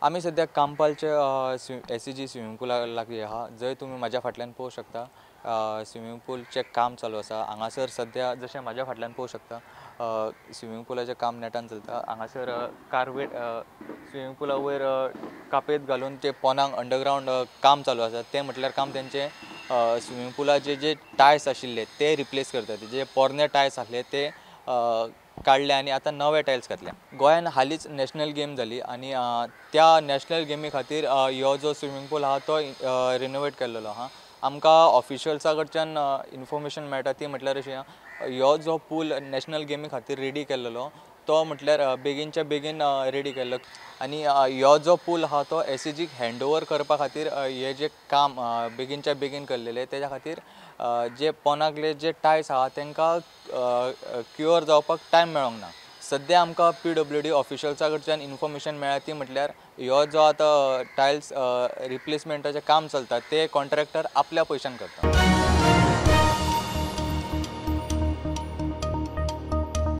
आमी सद्या कांपालचे SEG swimming पुला लागीं आहा, जंय तुमी म्हाज्या फाटल्यान पळोवंक शकता स्विमींग पुलचें काम चालू आसा. हांगासर सद्या जशें म्हाज्या फाटल्यान पळोवंक शकता स्विमींग पुलाचें काम नेटान चलता. हांगासर कार्वेट स्विमींग पुला वयर कापेत घालून ते पोनाक अंडरग्रावंड काम चालू आसा. तें म्हटल्यार काम तेंचें स्विमींग पुलाचे जे टायल्स आशिल्ले ते रिप्लेस करतात. जे पोरणे टायल्स आसले ते काडले आनी आतां नवे टायल्स घातल्या. गोंयान हालींच नॅशनल गेम जाली आनी त्या नॅशनल गेमी खातीर ह्यो जो स्विमींग पूल आहा तो रिनोवेट केल्लो आहा. आमकां ऑफिशल्सा कडच्यान इन्फॉर्मेशन मेळटा ती म्हटल्यार अशी, ह्यो जो पूल नॅशनल गेमी खातीर रेडी केल्लो तो म्हटल्यार बेगीनच्या बेगीन रेडी केल्लो आनी ह्यो जो पूल आहा तो SEG hand over करपा खातीर हे जे काम बेगीनच्या बेगीन केल्लेले तेज्या खातीर जे पोनाकले जे टायल्स आहा तांकां क्युअर जावपाक टायम मेळोंक ना. सद्या आमकां PWD ऑफिशल्सा कडच्यान इन्फॉर्मेशन मेळ्ळा ती म्हटल्यार ह्यो जो आतां टायल्स रिप्लेसमेंटाचें काम चलता ते कॉन्ट्रॅक्टर आपल्या पयशान करता.